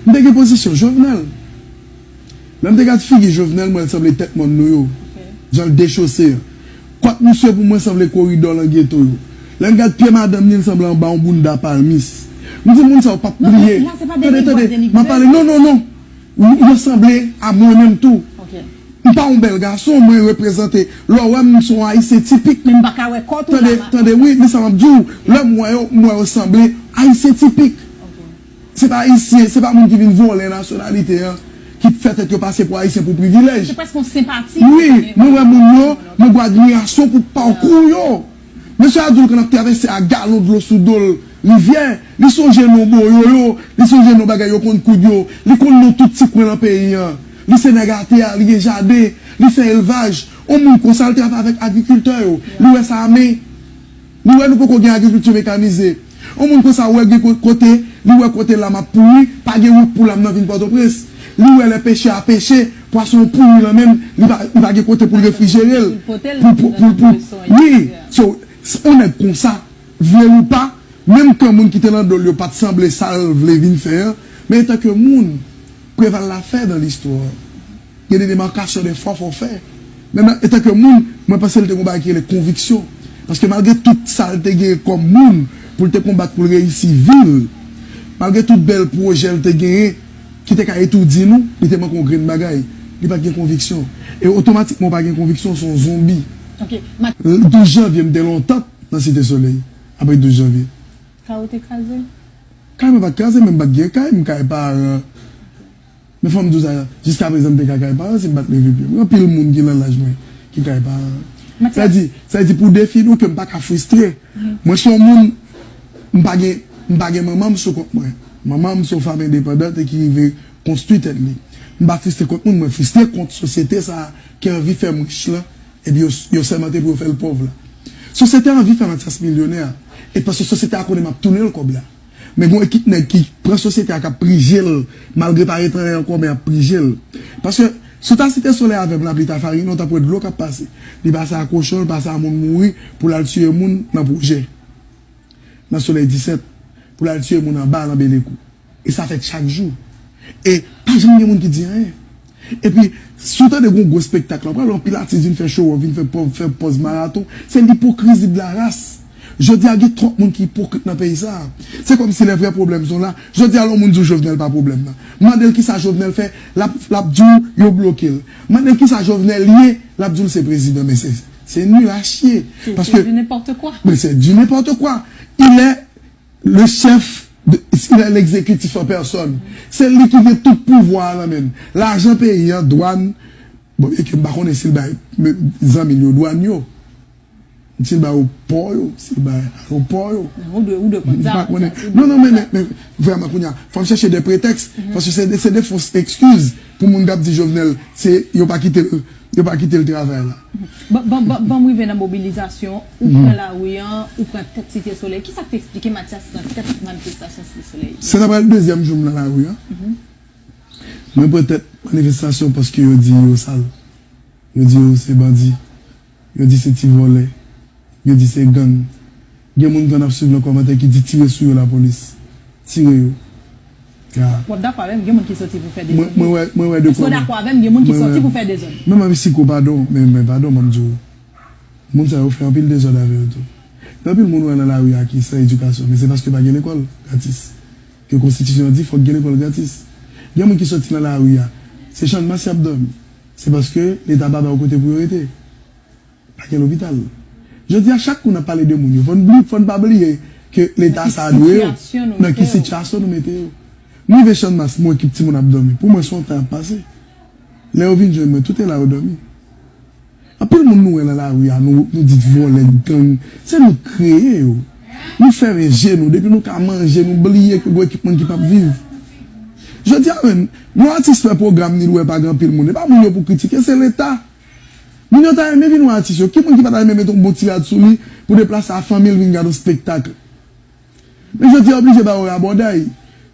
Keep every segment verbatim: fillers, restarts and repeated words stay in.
M te gen pozisyon Jovenel. Lè m te gad figi Jovenel, mwen, l sanble tèt mòn nou yo. Jan l dechose an. Kòt misye pou mwen sanble koridò nan geto yo. Lè m gad pye madanm li, l sanble anba yon bounda palmis. M di moun sa yo p ap bliye. Tande, tande, m ap pale. Non, non, non. Yo sanble a mwen menm tou. M pa yon bèl gason, mwen reprezante. Lè w wè m, m se yon Ayisyen tipik. Men m pa ka wè kò tou. Tande, tande, wi, men sa m ap di w. Lè m wè yo, m wè yo sanble Ayisyen tipik. Se pa Ayisyen, se pa moun ki vin vòlè nasyonalite an, ki fè tèt yo pase pou Ayisyen pou privilèj. Se prèske yon senpati. Wi, mwen wè moun yo, mwen gen admirasyon pou pakou yo. Mesye Adoul Can ap travèse ak galon dlo sou do l rivyè, li sonje non boyo yo, li sonje non bagay yo konn koud yo, li konn non tout ti kwen nan peyi an. Li se nèg atè a, li gen jaden, li fè elvaj. On moun konsa, l travay avèk agrikiltè yo. Li wè sa a men. Nou wè nou poko gen agrikilti mekanize. On moun konsa wè gen ko-, kote, li wè kote lam ap pouri, pa gen wout pou lam nan vin Pòtoprens. Li wè lè pechè a peche, pwason an pouri nan men l, li pa, li pa gen kote pou l refrijere l. Pou, pou, pou, pou, wi, so, s-, on nèg konsa, vle l ou pa, menm kan moun ki te nan do l yo pa t sanble sa l vle vin fè an, men etanke moun, Preval la fè dans l'histoire. Gen de demarkasyon de fwa fò fè. Men nan, etanke moun, mwen panse l te gon bagay ki rele konviksyon. Paske malgre tout sa l te genyen kòm moun, pou l te konbat pou l reyisi vi l, malgre tout bèl pwojè l te genyen, ki te ka etoudi nou, li te manke yon grenn bagay. Li pa t gen konviksyon. E otomatikman w pa gen konviksyon, w se yon zonbi. Douz janvye, m te lontan nan Site Solèy, apre douz janvye. Kay ou te kraze? Kay mwen pa t kraze, men m pa t gen kay, m kay paran. Men fò m di w sa, jiskaprezan m te ka kay paran si m pa t leve pye m. Gen anpil moun ki nan laj mwen ki kay paran. Sa vle di, sa vle di pou defini w ke m pa ka fristre. Mwen se yon moun, m pa gen, m pa gen manman m sou kont mwen. Manman m se yon fanm endepandant e ki rive konstwi tèt li. M pa fristre kont moun, mwen fristre kont sosyete sa a ki anvi fè m rich lan, epi yo, yo sèmante pou yo fè l pòv la. Sosyete a anvi fè Mathias milyonè, e paske sosyete a konnen m ap tounen l kòb la. Men gon ekip nèg ki pran sosyete a k ap prije l, malgre pa ret anlè ankò, men ap prije l. Paske, si w ta site solèy avè m, lapli ta farinen w, t ap wè dlo k ap pase. Li pase a kochon, li pase a moun mouri, pou l al tiye moun nan pwojè. Nan Solèy disèt, pou l al tiye moun anba, nan Belekou. E sa fèt chak jou. E pa janm gen moun ki di anyen. Epi, si w tande gon gwo espektak la, w pral wè anpil atis vin fè show off, vin fè pòz, fè pòz maraton. Se lipokrizi de la ras. Jodi a, gen twòp moun ki ipokrit nan peyi sa a. Se kòmsi lè vrè pwoblèm son la. Jodi a, lè yon moun di w Jovenel pa pwoblèm nan. Mande l kisa Jovenel fè, l ap, l ap di w yo bloke l. Mande l kisa Jovenel ye, l ap di w l se prezidan. Men se, se nul à chier. Paske, men se du n'importe quoi. Il est le chef, de, il est l'exécutif en personne. Se li ki gen tout pouvwa a nan men l. Lajan peyi an, dwàn, bon, e ke m pa konnen si l bay zanmi l yo dwàn yo. Si l bay pò yo, si l bay ayewopò yo. Ou dwe, ou dwe konn sa. M pa konnen. Non, non, men, men, men, vrèman, kounye a, fò m chèche de pretèks, paske se de, se de fos ekskiz pou moun k ap di Jovenel, se, yo pa kite l, yo pa kite l travay la. Ban, ban, ban, ban m rive nan mobilizasyon, ou pran lari an, ou pran tèt Site Solèy. Kisa k te eksplike Mathias pran tèt manifestasyon Site Solèy? Se ta pral dezyèm jou m nan lari an. Mwen pran tèt manifestasyon paske yo di yo sal. Yo di yo se bandi. Yo di se ti vòlè. Yo di se gang. Gen moun k ap swiv nan kòmantè ki di tire sou yo lapolis. Tire yo. W ap dakò avè m, gen moun ki soti pou fè dezòd. Mwen, mwen wè, mwen wè de kòman. Èske w dakò avè m, gen moun ki soti pou fè dezòd? Men mwen siko padon, men, men padon, mwen di w. Moun sa yo fè anpil dezòd avè yo tou. Gen anpil moun ou wè nan lari a ki san edikasyon, men se paske pa gen lekòl gratis. Ke konstitisyon an di fòk gen lekòl gratis. Gen moun ki soti nan lari a, se Channmas y ap dòmi. Se paske Leta pa ba yo kote pou yo rete. Pa gen lopital. Jodi a, chak kou n ap pale de moun yo, fò n bli-, fò n pa bliye ke Leta sa a dwe yo, nan ki sitiyasyon nou mete yo. M rive Channmas, m wè ekip timoun ap dòmi. Pou mwen, se yon tan y ap pase. Lè yo vin jwenn mwen, tout e la yo dòmi. Anpil moun nou wè nan lari a, nou, nou di vòlè, gang, se nou k kreye yo. Nou fèmen je nou, depi nou ka manje, nou bliye ke gon ekip moun ki p ap viv. Jodi a menm, lè yon atis fè pwogram ni l wè pa gen anpil moun, e pa moun yo pou kritike, se Leta. Moun yo ta renmen vin wè atis yo. Ki moun ki pa ta renmen mete yon bon ti rad sou li pou deplase a fanmi l vin gade yon espektak? Men jodi a yo oblije ba yo rabòday.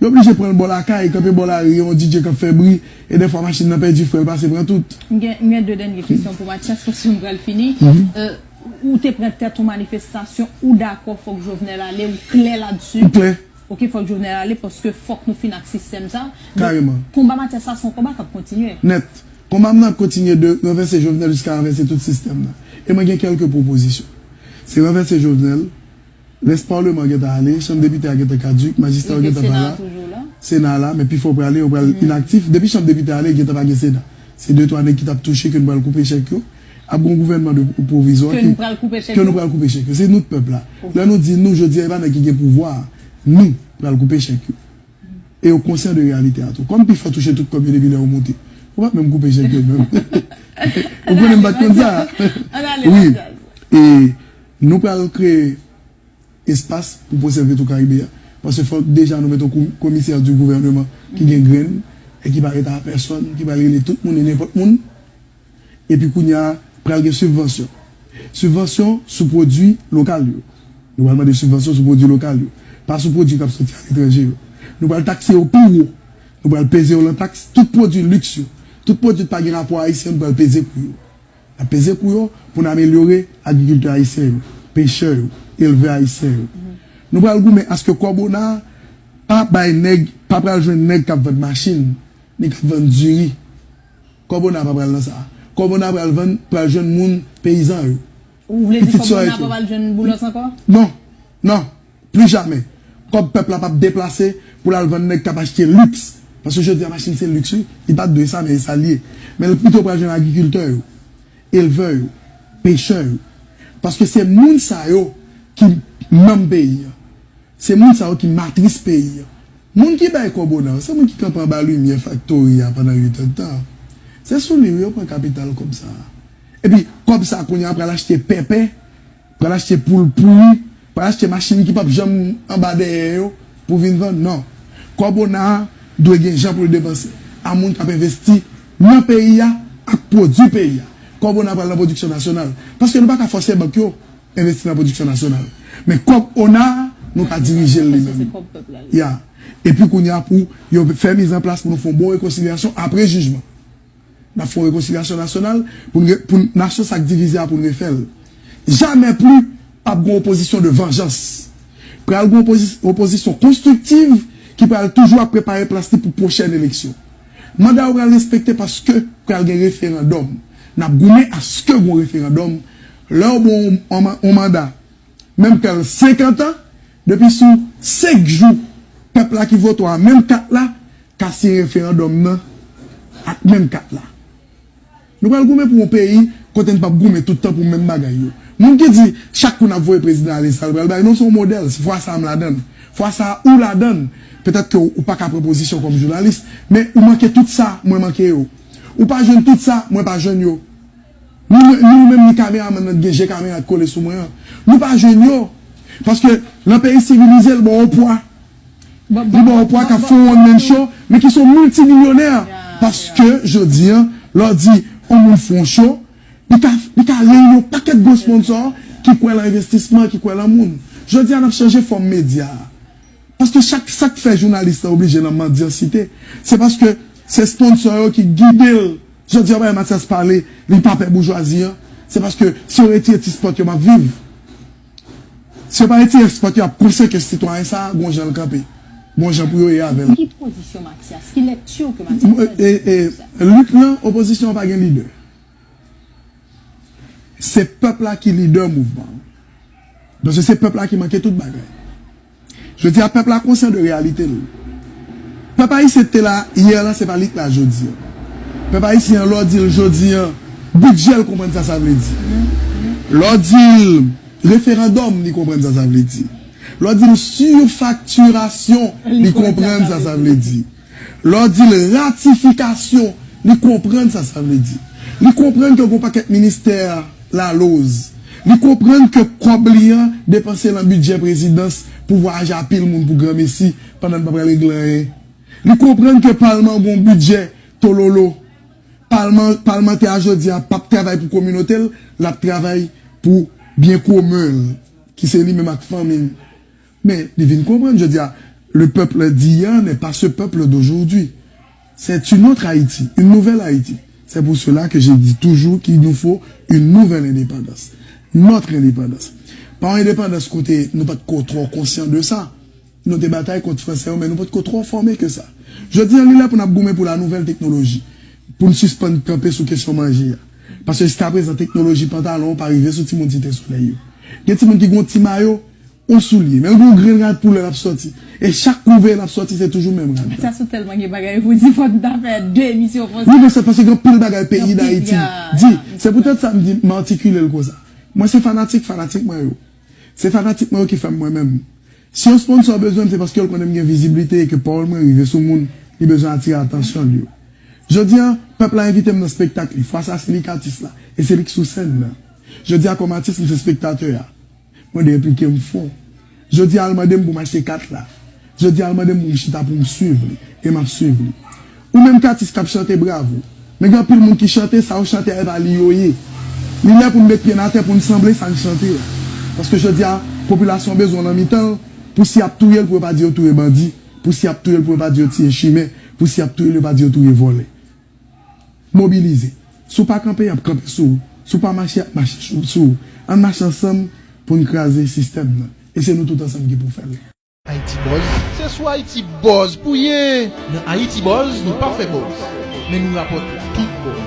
Yo oblije pran l bò lakay, kanpe bò lari, yon D J k ap fè bri, e dèfwa machin nan pèdi fre, l pase pran tout. M gen, m gen de dènye kesyon pou Mathias, paske m pral fini. Euh, ou te pran tèt yon manifestasyon, ou dakò fòk Jovenel ale, ou klè la dsi? M klè. Ok, fòk Jovenel ale paske fòk nou fin ak sistèm sa. Donk, kareman, konba Mathias sa se yon konba k ap kontinye. Nèt. Konba m nan ap kontinye de ranvèse Jovenel jiska ranvèse tout sistèm nan. E mwen gen kèlke pwopozisyon. Se ranvèse Jovenel, rès palman gentan ale, chanm depite a gentan kadik, majistra yo gentan pa la, Sena la, men pifò prale, yo pral inaktif. Depi chanm depite ale, gentan pa gen Sena. Se de twa nèg ki t ap touche ke nou pral koupe chèk yo. Ap gen yon gouvènman de pwovizwa ke nou pral koupe chèk yo. Se nou k pral koupe chèk yo. Se nou k pèp la. Lè nou di nou, jodi a, e pa nèg ki gen pouvwa a. Nou pral koupe chèk yo. E yo konsyan de reyalite a tou. Kòm pifò touche tout kòb yo depi lè yo moute, yo pa t menm koupe chèk yo menm. Ou konnen m pa t konn sa. Wi. E nou pral kreye espas pou pwosè Petro Caribe a. Paske fòk deja nou mete yon komisè di gouvènman ki gen grenn e ki pa ret a pèsòn, ki pral rele tout moun e nenpòt moun. Epi kounye a, pral gen sibvansyon. Sibvansyon sou pwodui lokal yo. Nou pral mande sibvansyon sou pwodui lokal yo. Pa sou pwodui k ap soti aletranje yo. Nou pral takse yo pi wo. Nou pral peze yo lan taks. Tout pwodui liks yo. Tout pwodui ki pa gen rapò ayisyen, nou pral peze kou yo. N ap peze kou yo pou n amelyore agrikiltè ayisyen yo, pechè yo, elvè ayisyen yo. Nou pral goumen aske kòb ona pa bay nèg, pa pral jwenn nèg k ap vann machin, ni k ap vann diri. Kòb ona pa pral nan sa. Kòb ona pral vann, pral jwenn moun, peyizan yo. Ou vle di kòb ona pa pral jwenn Boulos ankò? Non, non, pli jamè. Kòb pèp la p ap deplase pou l al vann nèg k ap achte liks. Paske jodi a machin se liks wi. Li pa t dwe sa, men e sa l ye. Men l pito pral jwenn agrikiltè yo, elvè yo, pechè yo. Paske se moun sa yo ki nanm peyi a. Se moun sa yo ki matris peyi a. Moun ki bay kòb ona yo, se moun ki kanpe anba limyè faktori a pandan uit èdtan. Se sou li wi yo pran kapital kòb sa a. Epi kòb sa a kounye a pral achte pèpè, pral achte poul pouri, pral achte machin ki p ap janm anba dèyè yo pou vin vann. Non. Kòb ona a dwe gen jan pou l depanse a moun k ap envesti nan peyi a ak pwodui peyi a. Kòb ona pral nan pwodiksyon nasyonal. Paske nou pa ka fòse bank yo envesti nan pwodiksyon nasyonal. Men kòb ona a, nou ka dirije l li menm. Ya. Epi kounye a pou yo fè mizanplas pou nou fè yon bon rekonsilyasyon apre jijman. N ap fè yon rekonsilyasyon nasyonal pou n re-, pou n, nasyon sa k divize a pou n refè l. Jamè pli p ap gen opozisyon de vanjans. Pral gen opozi-, opozisyon konstriktiv ki pral toujou ap prepare plas li pou pwochèn eleksyon. Manda yo pral respekte paske pral gen referandòm. N ap goumen aske gen referandòm. Lè yo ba w yon, yon ma-, yon manda, menm ke l senkant an, depi sou senk jou, pèp la ki vote w a, menm kat la, ka siyen referandòm nan ak menm kat la. Nou pral goumen pou yon peyi kote n p ap goumen tout tan pou menm bagay yo. Moun ki di chak kou n ap voye prezidan ale sa l pral bay, non, se yon modèl. Fwa sa a m ladan l. Fwa sa a ou ladan l. Petèt ke w pa ka pran pozisyon kòm jounalis, men ou manke tout sa mwen manke yo. Ou pa jwenn tout sa mwen pa jwenn yo. Nou, nou menm ni kameramann nan ki gen je kamera k kole sou mwen an. Nou pa jwenn yo. Paske nan peyi sivilize, l ba w pwa. Li ba w pwa k ap fè yon one man show, men ki se yon miltimilyonè. Paske, jodi a, lè w di yon moun fè yon show, li ka, li ka reyini yon pakèt gwo sponsò ki kwè lan envestisman, ki kwè lan moun. Jodi a, n ap chanje fòm medya a. Paske chak, sa k fè jounalis lan oblije nan mandyansite, se paske se sponsò yo ki gide l. Jodi a, w pa wè Mathias pale, li pa pè boujwazi an. Se paske si yo retire ti spòt yo, m ap viv. Si yo pa retire spòt yo, y ap konsèke sitwayen sa a, gon jan l kanpe. Gon jan pou yo ye avè l. Ki pozisyon Mathias? Ki lèkti ke Mathias fè de sa? Lit lan, opozisyon an pa gen lidè. Se pèp la ki lidè mouvman an. Paske se pèp la ki manke tout bagay. Jodi a, pèp la konsyan de reyalite l. Pèp ayisyen te la yè lan, se pa li k la jodi a. Pèp ayisyen an, lè w di l jodi a, bidjè, l konprann sa sa vle di. Lè w di l referandòm, li konprann sa sa vle di. Lè w di l sifaktirasyon, li konprann sa sa vle di. Lè w di l ratifikasyon, li konprann sa sa vle di. Li konprann ke gon pakèt ministè laloz. Li konprann ke kòb li an depanse lan bidjè prezidans pou vwayaje a pil moun pou granmesi pandan n pa pral regle anyen. Li konprann ke palman gon bidjè tololo. Palman, palmantè a jodi a p ap travay pou kominote l, l ap travay pou byen komen l, ki se li menm ak fanmi l. Men, li vin konprann, jodi a, le peuple d'hier n'est pas ce peuple d'aujourd'hui. C'est une autre Haïti, une nouvelle Haïti. C'est pour cela que je dis toujours qu'il nous faut une nouvelle indépendance. Notre indépendance. Pa yon endepandans kote nou pa t ko twò konsyan de sa. Nou te batay kont Franse yo, men nou potko twò fòme ke sa. Jodi a, li lè pou n ap goumen pou la nouvèl teknoloji, pou n sispann kanpe sou kesyon manje a. Paske jiskaprezan, teknoloji pantalon pa rive sou timoun Site Solèy yo. Gen timoun ki gen yon ti mayo, yon soulye, men l gen yon grenn rad poulè l ap sòti. E chak kou w veye l ap sòti, se toujou menm rad la. Sa sou tèlman gen bagay pou di, fò n ta fè de emisyon konsa. Wi, men se paske gen anpil bagay peyi Dayiti di. Se poutèt sa m di, m atikile l konsa. Mwen se fanatik, fanatik mwen yo. Se fanatik mwen yo ki fè m mwen menm. Si yon sponsor bezwen m, se paske l konnen m gen viziblite e ke pawòl mwen rive sou moun, li bezwen atire atansyon l yo. Jodi a, pèp la envite m nan spektak li. Fwa sa, se li k atis la. E se li k sou sèn nan. Jodi a, kòm atis, m se spektatè a. Mwen de enplike m fon. Jodi a, l mande m pou m achte kat la. Jodi a, l mande m pou m chita pou m swiv li. E m ap swiv li. Ou menm k atis k ap chante, bravo. Men gen anpil moun ki chante, sa yo chante a, e pa li yo ye. Li lè pou n met pye n atè pou n sanble sa n chante a. Paske jodi a, popilasyon bezwen w nan mitan l, pou si y ap touye l, pou yo pa di yo touye bandi, pou si y ap touye l, pou yo pa di yo tiye chimè, pou si y ap touye l, yo pa di yo touye vòlè. Mobilize. Si w pa kanpe, y ap kanpe sou ou. Si w pa mache, y ap mache sou, sou ou. Ann mache ansanm pou n kraze sistèm nan. E se nou tout ansanm ki pou fè l. Haiti Buzz, se sou Haiti Buzz pou ye! Nan Haiti Buzz, nou pa fè buzz, men nou rapòte tout buzz.